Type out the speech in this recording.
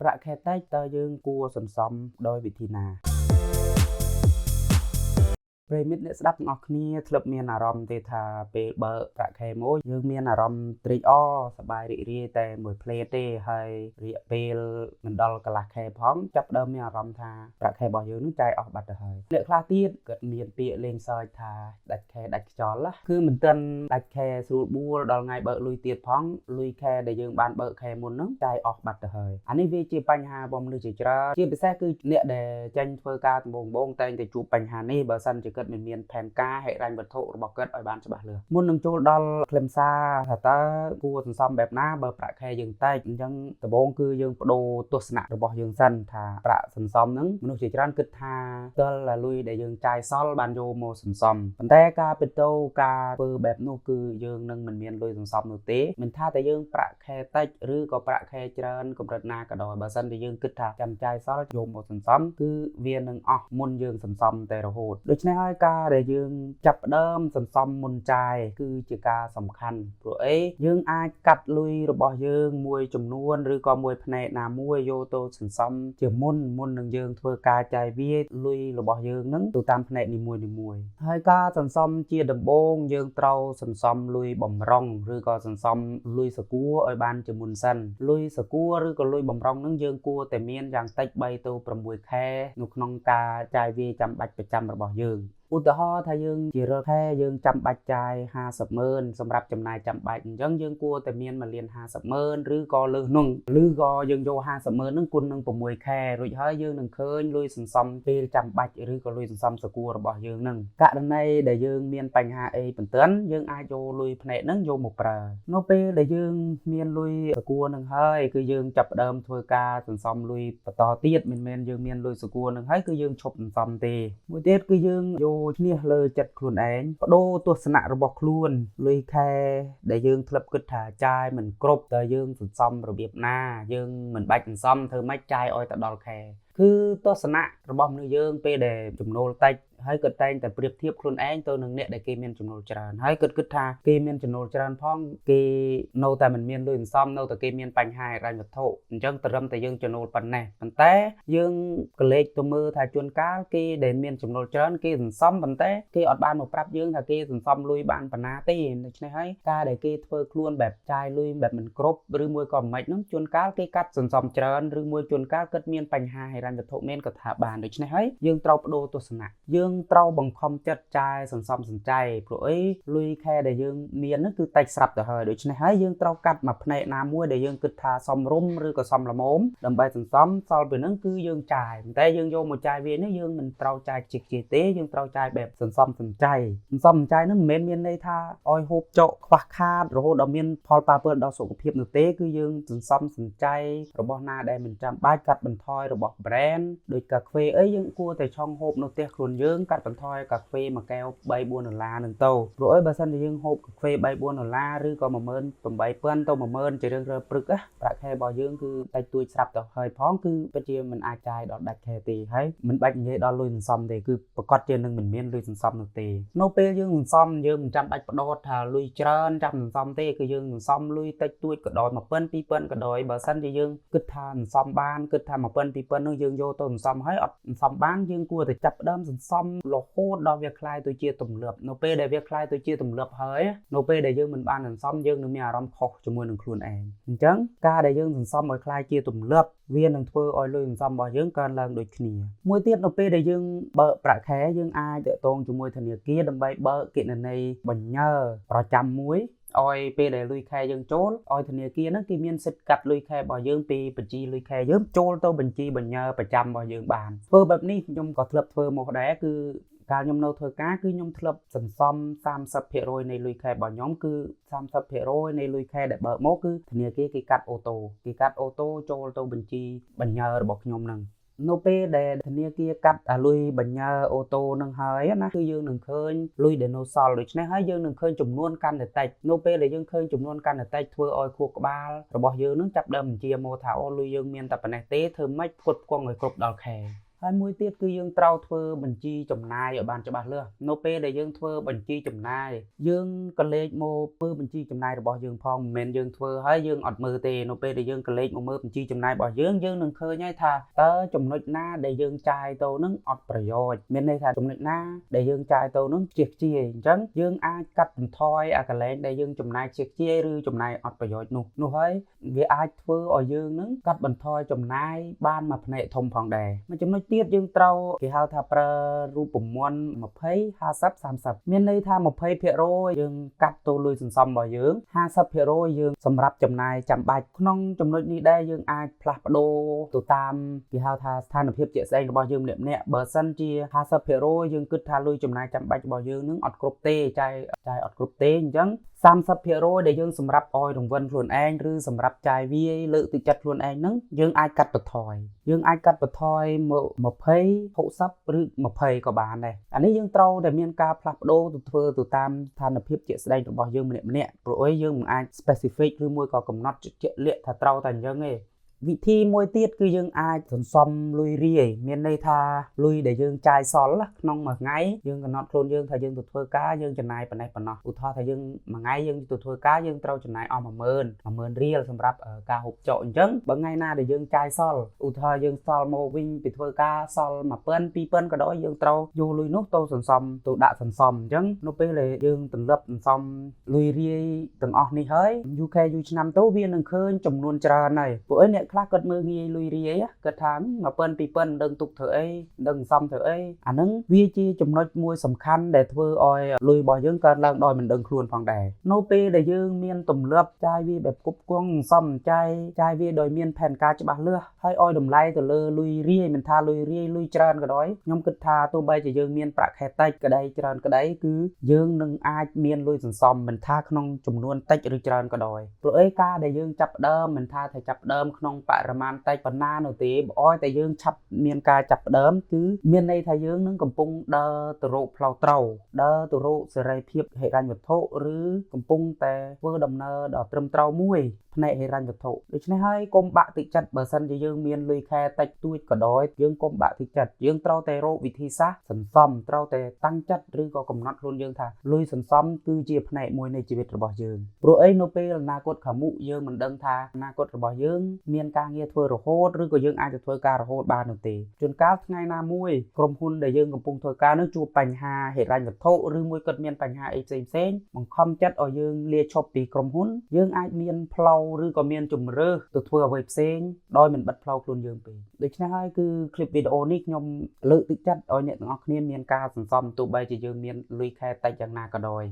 ប្រាក់ខែតិចតើយើងគួរសន្សំដោយវិធីណាប្រិយមិត្តអ្នកស្ដាប់ទាំងអស់គ្នាធ្លាប់មានអារម្មណ៍ទេថាពេលបើកប្រាក់ខែមកយើងមានអារម្មណ៍ត្រេកអរសប្បាយរីករាយតែមួយភ្លែតទេហើយរយៈពេលមិនដល់កន្លះខែផងចាប់ផ្ដើមមានអារម្មណ៍ថាប្រាក់ខែរបស់យើងនឹងចាយអស់បាត់ទៅហើយអ្នកខ្លះទៀតគាត់មានពាក្យលេងសើចថាដាច់ខែដាច់ខ្យល់ណាគឺមិនទាន់ដាច់ខែស្រួលបួលដល់ថ្ងៃបើកលុយទៀតផងលុយខែដែលយើងបានបើកខែមុនហ្នឹងចាយអស់បាត់ទៅហើយអានេះវាជាបញ្ហារបស់មនុស្សជាច្រើនជាពិសេសគឺអ្នកដែលចេញធ្វើការដំបូងៗតែងតែជួបបញ្ហានេះបើសិនជាគាត់មិនមានផែនការហិរញ្ញវត្ថុរបស់គាត់ឲ្យបានច្បាស់លាស់មុននឹងចូលដល់ខ្លឹមសារថាតើគួរសន្សំបែបណាបើប្រាក់ខែយើងតិចអញ្ចឹងដំបូងគឺយើងបដូរទស្សនៈរបស់យើងសិនថាប្រាក់សន្សំហ្នឹងមនុស្សជាច្រើនគិតថាដល់តែលុយដែលយើងចាយសល់បានយកមកសន្សំប៉ុន្តែការពិតទៅការធ្វើបែបនោះគឺយើងនឹងមិនមានលុយសន្សំនោះទេមិនថាតែយើងប្រាក់ខែតិចឬក៏ប្រាក់ខែច្រើនកម្រិតណាក៏ដោយបើសិនជាយើងគិតថាចាំចាយសល់យកមកសន្សំគឺវានឹងអស់មុនយើងសន្សំតែរហូតដូច្នេះហើយការដែលយើងចាប់ផ្ដើមសន្សំមុនចាយគឺជាការសំខាន់ព្រោះអីយើងអាចកាត់លុយរបស់យើងមួយចំនួនឬក៏មួយផ្នែកណាមួយយកទៅសន្សំជាមុនមុននឹងយើងធ្វើការចាយវាយលុយរបស់យើងនឹងទៅតាមផ្នែកនីមួយៗហើយការសន្សំជាដំបូងយើងត្រូវសន្សំលុយបំរុងឬក៏សន្សំលុយសកួរឲ្យបានជាមុនសិនលុយសកួរឬក៏លុយបំរុងនឹងយើងគួរតែមានយ៉ាងតិច3ទៅ6ខែនៅក្នុងការចាយវាយចាំបាច់ប្រចាំរបស់យើងឧទាហរណ៍ថាយើងជារាល់ខែយើងចាំបាច់ចាយ50ម៉ឺនសម្រាប់ចំណាយចាំបាច់អញ្ចឹងយើងគួរតែមាន1លាន50ម៉ឺនឬក៏លើសនោះឬក៏យើងយក50ម៉ឺនហ្នឹងគុណនឹង6ខែរួចហើយយើងនឹងឃើញលុយសន្សំពេលចាំបាច់ឬក៏លុយសន្សំសកួររបស់យើងហ្នឹងករណីដែលយើងមានបញ្ហាអីបន្ទាន់យើងអាចយកលុយផ្នែកហ្នឹងយកមកប្រើនៅពេលដែលយើងមានលុយសកួរហ្នឹងហើយគឺយើងចាប់ផ្ដើមធ្វើការសន្សំលុយបន្តទៀតមិនមែនយើងមានលុយសកួរហ្នឹងហើយគឺយើងឈប់សន្សំទេមួយទៀតគឺយើងយកឈ្នះលើចិត្តខ្លួនឯងបដូរទស្សនៈរបស់ខ្លួនលុយខែដែលយើងធ្លាប់គិតថាចាយមិនគ្រប់តើយើងសន្សំរបៀបណាយើងមិនបាច់សន្សំធ្វើម៉េចចាយឲ្យទៅដល់ខែគឺទស្សនៈរបស់មនុស្សយើងពេលដែលចំណូលតិចហើយគាត់តែងតែប្រៀបធៀបខ្លួនឯងទៅនឹងអ្នកដែលគេមានចំណូលច្រើនហើយគាត់គិតថាគេមានចំណូលច្រើនផងគេនៅតែមិនមានលុយសន្សំនៅតែគេមានបញ្ហាហិរញ្ញវត្ថុអញ្ចឹងត្រឹមតែយើងចំណូលប៉ុណ្ណេះប៉ុន្តែយើងក៏លេចទៅមើលថាជួនកាលគេដែលមានចំណូលច្រើនគេសន្សំប៉ុន្តែគេអត់បានមកប្រាប់យើងថាគេសន្សំលុយបានប៉ុណ្ណាទេដូច្នេះហើយការដែលគេធ្វើខ្លួនបែបចាយលុយបែបមិនគ្រប់ឬមួយក៏មិនហ្នឹងជួនកាលគេកាត់សន្សំច្រើនឬមួយជួនកាលគាត់មានបញ្ហាហិរញ្ញវត្ថុមែនក៏ថាបានដូច្នេះហើយយើងត្រូវបដូរទស្សនៈយើងត្រូវបង្ខំចិត្តចាយសន្សំសំចៃព្រោះអីលុយខែដែលយើងមានហ្នឹងគឺតិចស្រាប់ទៅហើយដូច្នេះហើយយើងត្រូវកាត់មួយផ្នែកណាមួយដែលយើងគិតថាសមរម្យឬក៏សមល្មមដើម្បីសន្សំសល់ពីហ្នឹងគឺយើងចាយតែយើងយកមកចាយវានេះយើងមិនត្រូវចាយខ្ជិះខ្ជាយទេយើងត្រូវចាយបែបសន្សំសំចៃសន្សំសំចៃហ្នឹងមិនមែនមានន័យថាឲ្យហូបចុកខ្វះខាតរហូតដល់មានផលប៉ះពាល់ដល់សុខភាពនោះទេគឺយើងសន្សំសំចៃរបស់ណាដែលមិនចាំបាច់កាត់បន្ថយរបស់ brand ដូចកាហ្វេអីយើងគួរតែឆុងហូបនៅផ្ទះខ្លួនយើងកាត់បន្ថយកាហ្វេមួយកែវ3 4ដុល្លារនឹងទៅព្រោះអីបើសិនជាយើងហូបកាហ្វេ3 4ដុល្លារឬក៏18000ទៅ10000ជារឿងរើព្រឹកណាប្រាក់ខែរបស់យើងគឺតិចតួចស្រាប់ទៅហើយផងគឺពិតជាមិនអាចចាយដល់ដាច់ខែទេហើយមិនបាច់និយាយដល់លុយសន្សំទេគឺប្រកាសជានឹងមិនមានលុយសន្សំនោះទេនៅពេលយើងសន្សំយើងមិនចាំបាច់បដោតថាលុយច្រើនចាំសន្សំទេគឺយើងសន្សំលុយតិចតួចក៏ដោយ1000 2000ក៏ដោយបើសិនជាយើងគិតថាសន្សំបានគិតថា1000 2000នោះយើងយកទៅសន្សំហើយអត់សន្សំបានយើងគួរតែចាប់ផ្ដើមសន្សំរហូតដល់វាក្លាយទៅជាទម្លាប់នៅពេលដែលវាក្លាយទៅជាទម្លាប់ហើយនៅពេលដែលយើងមិនបានសន្សំយើងនឹងមានអារម្មណ៍ខុសជាមួយនឹងខ្លួនឯងអញ្ចឹងការដែលយើងសន្សំឲ្យក្លាយជាទម្លាប់វានឹងធ្វើឲ្យលុយសន្សំរបស់យើងកើនឡើងដូចគ្នាមួយទៀតនៅពេលដែលយើងបើកប្រាក់ខែយើងអាចទាក់ទងជាមួយធនាគារដើម្បីបើកគណនីបញ្ញើប្រចាំមួយឲ្យពេលដែលលុយខែយើងចូលឲ្យធនាគារហ្នឹងគេមានសិទ្ធិកាត់លុយខែរបស់យើងពីបញ្ជីលុយខែយើងចូលទៅបញ្ជីបញ្ញើប្រចាំរបស់យើងបានធ្វើបែបនេះខ្ញុំក៏ធ្លាប់ធ្វើមកដែរគឺកាលខ្ញុំនៅធ្វើការគឺខ្ញុំធ្លាប់សន្សំ30%នៃលុយខែរបស់ខ្ញុំគឺ30%នៃលុយខែដែលបើកមកគឺធនាគារគេកាត់ auto គេកាត់ auto ចូលទៅបញ្ជីបញ្ញើរបស់ខ្ញុំហ្នឹងនៅពេលដែលធនាគារកាត់អាលុយបញ្ញើ auto នឹងហើយណាគឺយើងនឹងឃើញលុយដែលនៅសល់ដូច្នេះហើយយើងនឹងឃើញចំនួនកាន់តែតិចនៅពេលដែលយើងឃើញចំនួនកាន់តែតិចធ្វើឲ្យខួរក្បាលរបស់យើងនឹងចាប់ដើមបញ្ជាមកថាអូលុយយើងមានតែប៉ុណ្ណេះទេធ្វើម៉េចផ្គត់ផ្គង់ឲ្យគ្រប់ដល់ខែ ហើយមួយទៀតគឺយើងត្រូវធ្វើបញ្ជីចំណាយឲ្យបានច្បាស់លាស់នៅពេលដែលយើងធ្វើបញ្ជីចំណាយយើងក៏លេខមកធ្វើបញ្ជីចំណាយរបស់យើងផងមិនមែនយើងធ្វើហើយយើងអត់មើលទេនៅពេលដែលយើងក៏លេខមកមើលបញ្ជីចំណាយរបស់យើងយើងនឹងឃើញហើយថាតើចំណុចណាដែលយើងចាយទៅនឹងអត់ប្រយោជន៍មានន័យថាចំណុចណាដែលយើងចាយទៅនឹងខ្ជះខ្ជាយអញ្ចឹងយើងអាចកាត់បន្ថយអាកន្លែងដែលយើងចំណាយខ្ជះខ្ជាយឬចំណាយអត់ប្រយោជន៍នោះនោះហើយវាអាចធ្វើឲ្យយើងនឹងកាត់បន្ថយចំណាយបានមួយផ្នែកធំផងដែរមួយចំណុចទៀតយើងត្រូវគេហៅថាប្រើរូបមន្ត20 50 30មានន័យថា20%យើងកាត់ទៅលុយសន្សំរបស់យើង50%យើងសម្រាប់ចំណាយចាំបាច់ក្នុងចំណុចនេះដែរយើងអាចផ្លាស់ប្ដូរទៅតាមគេហៅថាស្ថានភាពជាក់ស្ដែងរបស់យើងម្នាក់ៗបើសិនជា50%យើងគិតថាលុយចំណាយចាំបាច់របស់យើងនឹងអត់គ្រប់ទេចាយចាយអត់គ្រប់ទេអញ្ចឹង30%ដែលយើងសម្រាប់ឲ្យរង្វិនខ្លួនឯងឬសម្រាប់ចាយវាយលើកទឹកចិត្តខ្លួនឯងហ្នឹងយើងអាចកាត់បន្ថយយើងអាចកាត់បន្ថយមក20 60ឬ20ក៏បានដែរអានេះយើងត្រូវតែមានការផ្លាស់ប្ដូរទៅធ្វើទៅតាមស្ថានភាពជាក់ស្ដែងរបស់យើងម្នាក់ម្នាក់ព្រោះអីយើងមិនអាច specific ឬមួយក៏កំណត់ជាក់លាក់ថាត្រូវតែអញ្ចឹងទេវិធីមួយទៀតគឺយើងអាចសន្សំលុយរាយមានន័យថាលុយដែលយើងចាយសល់ក្នុងមួយថ្ងៃយើងកំណត់ខ្លួនយើងថាយើងទៅធ្វើការយើងចំណាយប៉ុណ្ណេះប៉ុណ្ណោះឧទាហរណ៍ថាយើងមួយថ្ងៃយើងទៅធ្វើការយើងត្រូវចំណាយអស់10000 10000រៀលសម្រាប់ការហូបចុកអញ្ចឹងបើថ្ងៃណាដែលយើងចាយសល់ឧទាហរណ៍យើងសល់មកវិញពីធ្វើការសល់1000 2000ក៏ដោយយើងត្រូវយកលុយនោះទៅសន្សំទៅដាក់សន្សំអញ្ចឹងនៅពេលដែលយើងទន្លឹបសន្សំលុយរាយទាំងអស់នេះហើយយូរខែយូរឆ្នាំទៅវានឹងឃើញចំនួនច្រើនហើយពួកអីអ្នកខ្លះគាត់មើលងាយលុយរាយគាត់ថា1000 2000មិនដឹងទុកធ្វើអីមិនដឹងសំធ្វើអីអាហ្នឹងវាជាចំណុចមួយសំខាន់ដែលធ្វើឲ្យលុយរបស់យើងកើនឡើងដោយមិនដឹងខ្លួនផងដែរនៅពេលដែលយើងមានទម្លាប់ចាយវាបែបគប់គង់សំចាយចាយវាដោយមានផែនការច្បាស់លាស់ហើយឲ្យតម្លៃទៅលើលុយរាយមិនថាលុយរាយលុយច្រើនក៏ដោយខ្ញុំគិតថាទោះបីជាយើងមានប្រាក់ខែតិចក្តីច្រើនក្តីគឺយើងនឹងអាចមានលុយសន្សំមិនថាក្នុងចំនួនតិចឬច្រើនក៏ដោយព្រោះអីការដែលយើងចាប់ផ្ដើមមិនថាថាចាប់ផ្ដើមក្នុងបរិមាណតិចប៉ុណ្ណានោះទេបើឲ្យតែយើងឆាប់មានការចាប់ផ្ដើមគឺមានន័យថាយើងនឹងកំពុងដើរទៅរកផ្លូវត្រូវដើរទៅរកសេរីភាពហិរញ្ញវត្ថុឬកំពុងតែធ្វើដំណើរដ៏ត្រឹមត្រូវមួយផ្នែកហិរញ្ញវត្ថុដូច្នេះហើយកុំបាក់ទឹកចិត្តបើសិនជាយើងមានលុយខែតិចតួចក៏ដោយយើងកុំបាក់ទឹកចិត្តយើងត្រូវតែរកវិធីសាស្ត្រសន្សំត្រូវតែតាំងចិត្តឬក៏កំណត់ខ្លួនយើងថាលុយសន្សំគឺជាផ្នែកមួយនៃជីវិតរបស់យើងព្រោះអីនៅពេលអនាគតខាងមុខយើងមិនដឹងថាអនាគតរបស់យើងមានការងារធ្វើរហូតឬក៏យើងអាចទៅធ្វើការរហូតបាននោះទេជួនកាលថ្ងៃណាមួយក្រុមហ៊ុនដែលយើងកំពុងធ្វើការនោះជួបបញ្ហាហិរញ្ញវត្ថុឬមួយគាត់មានបញ្ហាអីផ្សេងផ្សេងបង្ខំចិត្តឲ្យយើងលាឈប់ពីក្រុមហ៊ុនយើងអាចមានផ្លូវឬក៏មានជំរើសទៅធ្វើអ្វីផ្សេងដោយមិនបិទផ្លូវខ្លួនយើងពេកដូច្នេះហើយគឺคลิปវីដេអូនេះខ្ញុំលើកទឹកចិត្តឲ្យអ្នកទាំងអស់គ្នាមានការសន្សំទោះបីជាយើងមានលុយខែតិចយ៉ាងណាក៏ដោយ។